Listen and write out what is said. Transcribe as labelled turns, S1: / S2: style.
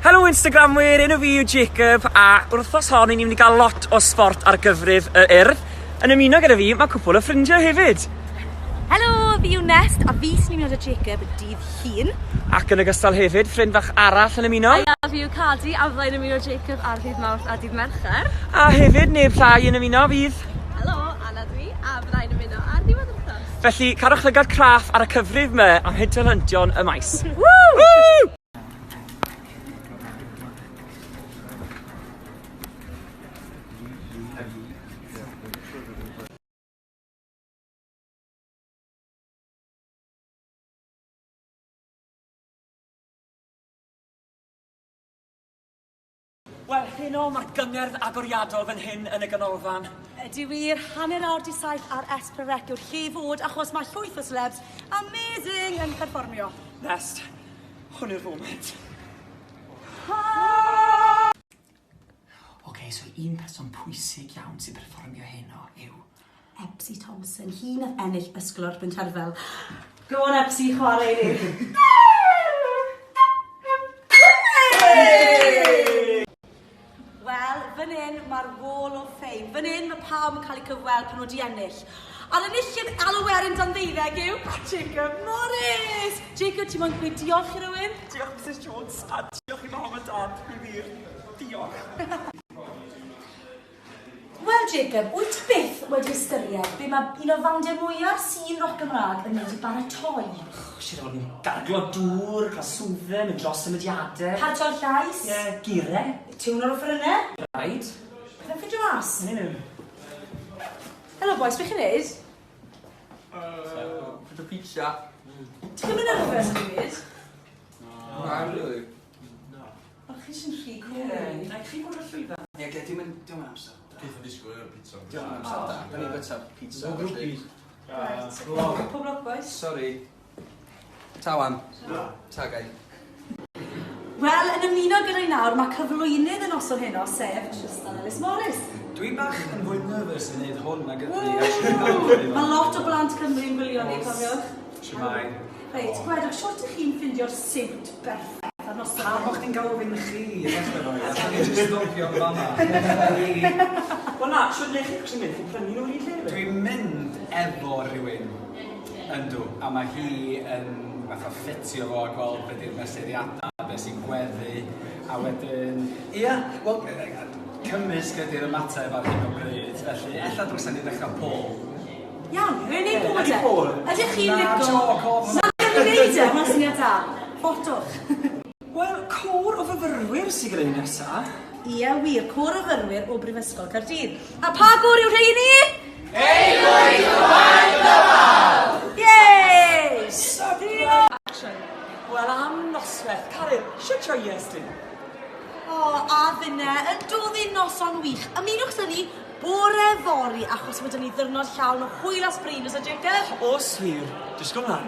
S1: Helo Instagramwyr, enw fi yw Jacob a wrthos hon i ni'n mynd i gael lot o sbort ar gyfrif y Urdd. Yn ymuno gyda fi mae cwpl o ffrindiau hefyd.
S2: Helo, fi yw Nest a fi sy'n ymuno 'da Jacob dydd Llun.
S1: Ac yn ogystal hefyd, ffrind fach arall yn ymuno.
S3: Haia, fi yw Cadi a fyddai'n ymuno Jacob ar ddydd Mawrth a dydd Mercher.
S1: A hefyd neb llai yn ymuno fydd...
S3: Helo, Anna dwi a fyddai'n ymuno ar ddiwedd yr wythnos.
S1: Felly, cadwch lygad craff ar y cyfrif 'ma am hyd-helyntion y maes.
S2: Woo!
S1: Wel, heno mae'r gyngerdd agoriadol fan hyn yn y ganolfan.
S2: Ydy wir, hanner awr di saith ar S4C yw'r lle i fod achos mae llwyth o celebs amazing yn perfformio.
S1: Nest, hwn yw'r foment. Oce, so un person pwysig iawn sy'n perfformio heno yw...
S2: Epsy Thompson, hi nath ennill Ysgol Bryn Terfel. Go on Epsy, chwarae i ni. Wel, fan hyn mae'r Wall of Fame. Fan hyn mae pawb yn cael eu cyfweld pan nhw wedi ennill. A'r enillydd Alw Werin dan ddeuddeg yw Jacob Morris! Jacob, ti'n moyn gweud diolch i rywun?
S1: Diolch Mrs Jones, a diolch i Mam a Dad, fi wir. Diolch.
S2: Wel Jacob, wyt ti byth wedi ystyried be mae un o fandiau mwyaf sîn roc Gymraeg yn mynd i baratoi?
S1: Siŵr o fod yn garglo dŵr, cael swdde, mynd dros symudiadau.
S2: Paratoi'r llais.
S1: Ie, gire.
S2: Tiwn o'r offerynnau.
S1: Rhaid.
S2: Pethau'n ffindio mas.
S1: Yn union.
S2: Helo bois, be chi'n neud?
S4: Yy, pizza.
S2: Ti'n gymryd nervous ar y funud?
S4: Na, really.
S2: O, chi sy'n rhy cool.
S1: Ie, na chi bod ar llwyfan.
S5: Ie, ge, dim yn, dim yn amser.
S4: Peth yn disgwyl i'r pizza.
S5: Dim yn amser da. Da ni'n byta pizza.
S4: No groupies.
S2: Right. Pob lwc, boys.
S5: Sorry. Ta wan. Ta gai.
S2: Wel, yn ymuno gyda ni nawr, mae cyflwynydd y noson heno, sef Trystan Ellis Morris.
S6: Dwi bach yn fwy nervous i wneud hwn nag ydw i actually.
S2: Mae lot o blant Cymru yn gwylio ni, cofiwch.
S6: Shwmae.
S2: Reit, gwedwch, shwt ych chi'n ffindio'r siwt berffaith ar noson?
S6: Pam bo' chdi'n galw fi'n chi i ddechrau efo hi? Allan ni jyst stopio yn fan'na.
S1: Wel na, shwt le chi actually mynd? Chi'n prynu nhw o'r un lle yfe?
S6: Dwi'n mynd efo rhywun, yndw, a mae hi yn fatha ffitio fo a gweld be di'r mesuriadau, be sy'n gweddu, a wedyn, ia, wel, cymysg ydy'r ymateb ar hyn o bryd, felly ella dylsen ni ddechrau poll.
S2: Iawn, rwy'n neud poll
S6: Ydi
S2: te.
S6: poll?
S2: Ydych chi'n
S6: Na,
S2: lico?
S6: joc oedd hwnna.
S2: Na, dwi'n neud e, mae'n syniad da. Fotwch.
S1: Wel, côr o fyfyrwyr sy gyda ni nesa.
S2: Ie, wir, côr o fyfyrwyr o Brifysgol Caerdydd. A pa gôr yw rheini? Yay!
S1: Wel, am noswaith. Caryl, shwt joies di?
S2: O, a finne, yn doddi noson wych. Ymunwch â ni bore fory, achos mae 'da ni ddiwrnod llawn o hwyl a sbri, nos a Jacob?
S1: Oes wir. Disgwyl mlaen.